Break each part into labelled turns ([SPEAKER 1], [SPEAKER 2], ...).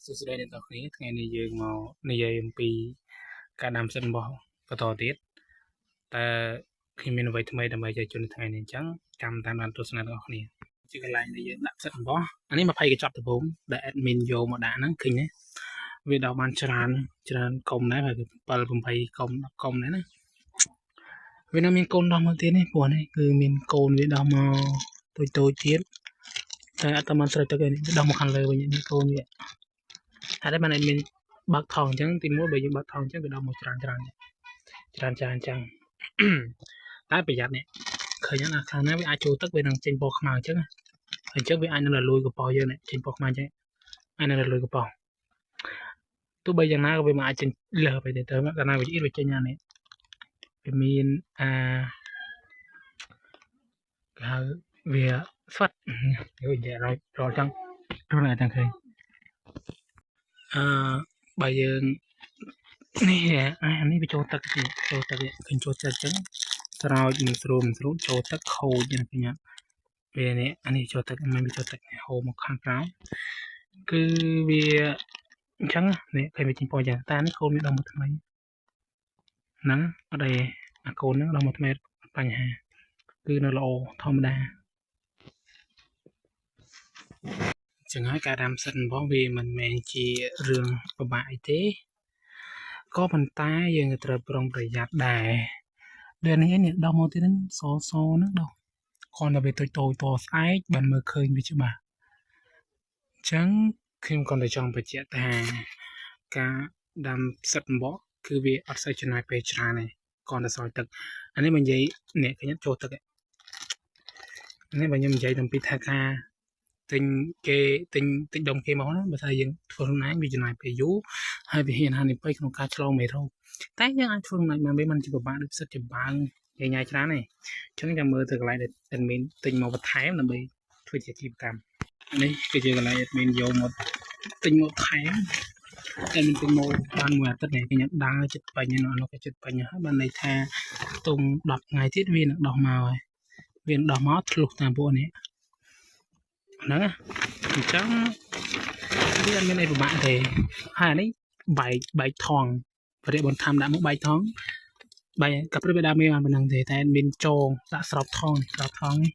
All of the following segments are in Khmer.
[SPEAKER 1] សួស្តីអ្នកទាំងអស់គ្នាថ្ងៃនេះយើងមកនិយាយអំពីការដាំផ្សិតអំបោះបន្តទៀតតើខ្ញុំមានអ្វីថ្មីដើម្បីចែកជូននៅថ្ងៃនេះអញ្ចឹងចាំតាមដានទស្សនាទាំងអស់គ្នាជាកន្លែងដែលយើងដាក់ផ្សិតអំបោះអានេះ20កញ្ចប់ដំបូងដែល admin យកមកដាក់ហ្នឹងឃើញទេវាដល់បានច្រើនច្រើនកុំដែរហើយ7 8កុំ10កុំដែរណាវានៅមានកូនដោះមកទៀតនេះព្រោះនេះគឺមានកូនវាដោះមកតូចតូចទៀតតែអត់តាមស្រេចទឹកទេដោះមកខាងលើវិញនេះកូនវាហើយបាន admin បើកថងអញ្ចឹងទីមួយបើយើងបើកថងអញ្ចឹងវាដោះមកច្រើនច្រើនច្រើនច្រើនអញ្ចឹងតែប្រយ័ត្ននេះឃើញណាខាងណាវាអាចចូលទឹកវានឹងចេញពណ៌ខ្មៅអញ្ចឹងអញ្ចឹងវាអាចនឹងរលួយកប៉ោះយើងនេះចេញពណ៌ខ្មៅអញ្ចឹងអាចនឹងរលួយកប៉ោះទោះបីយ៉ាងណាក៏វាមិនអាចចេញលើសไปទេទៅកាលណាវាអ៊ីតវាចេញអានេះវាមានអាគេហៅវាស្វិតយនិយាយរយរយចឹងរយតែឃើញអឺបើយើងនេះអានេះវាចូលទឹកចូលទឹកឃើញចូលទឹកចឹងស្រោចមិនស្រួលមិនស្រួលចូលទឹកខូចណាឃើញវានេះអានេះចូលទឹកមិនវាចូលទឹកហូរមកខាងក្រោមគឺវាអញ្ចឹងនេះឃើញវាចេញពណ៌យ៉ាងតែនេះកូនវាដល់មកថ្មីហ្នឹងអត់អីអាកូនហ្នឹងដល់មកថ្មីបញ្ហាគឺនៅល្អធម្មតាចឹងហើយការដាំផ្សិតអំបោះវាមិនមែនជារឿងពិបាកអីទេក៏ប៉ុន្តែយើងត្រូវប្រុងប្រយ័ត្នដែរដូចនេះនេះដោះមកទៀតហ្នឹងសសហ្នឹងដោះគ្រាន់តែវាតូចតូចតស្អែកបានមើលឃើញវាច្បាស់អញ្ចឹងខ្ញុំគ្រាន់តែចង់បញ្ជាក់ថាការដាំផ្សិតអំបោះគឺវាអត់សូវចំណាយពេលច្រើនទេគ្រាន់តែស្រោចទឹកអានេះបើនិយាយនេះឃើញចូលទឹកនេះបើខ្ញុំនិយាយអំពីថាការទិញគេទិញទិញដុំគេមកណាបើថាយើងធ្វើខ្លួនឯងវាចំណាយពេលយូរហើយវាហ៊ានហានិភ័យក្នុងការឆ្លងមេរោគតែយើងអាចធ្វើខ្លួនឯងបានវាមិនជាពិបាកដូចផ្សិតចម្បើងញ៉ៃញ៉ៃច្រើនទេអញ្ចឹងចាំមើលទៅកន្លែងដែល admin ទិញមកបន្ថែមដើម្បីធ្វើជាអាជីវកម្មនេះគឺជាកន្លែង admin យកមកទិញមកថែម admin ទិញមកបានមួយអាទិត្យនេះខ្ញុំដើរចិត្តពេញហើយនោះក៏ចិត្តពេញហើយបានន័យថាទុំ10ថ្ងៃទៀតវានឹងដោះមកហើយវានឹងដោះមកធ្លុះតាមពួកនេះហ្នឹងណាអញ្ចឹងវាអត់មានអីពិបាកទេហើយអានេះបែកថងបរិបនធម្មដាក់មកបែកថងបែកក៏ព្រោះវាដើមមានបានប៉ុណ្ណឹងទេតែមានចងដាក់ស្របថងស្របថងនេះ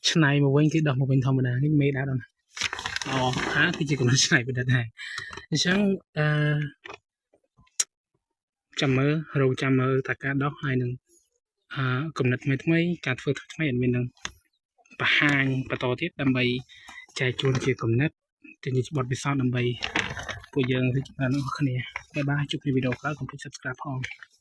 [SPEAKER 1] ឆ្នៃមកវិញគឺដោះមកវិញធម្មតានេះមេដាក់ដល់អូហាគឺជាកំណត់ឆ្នៃប្រឌិតដែរអញ្ចឹងអឺចាំមើលរងចាំមើលតើការដោះហើយនឹងអឺកំណត់ថ្មីថ្មីការធ្វើថ្មីអត់មាននឹងបង្ហាញបន្តទៀតដើម្បីចែកជូនជាកំណត់ជាបទពិសោធន៍ដើម្បីពួកយើងរីកចម្រើនអស់គ្នាបាយបាយជួបគ្នាវីដេអូក្រោយកុំភ្លេច Subscribe ផង។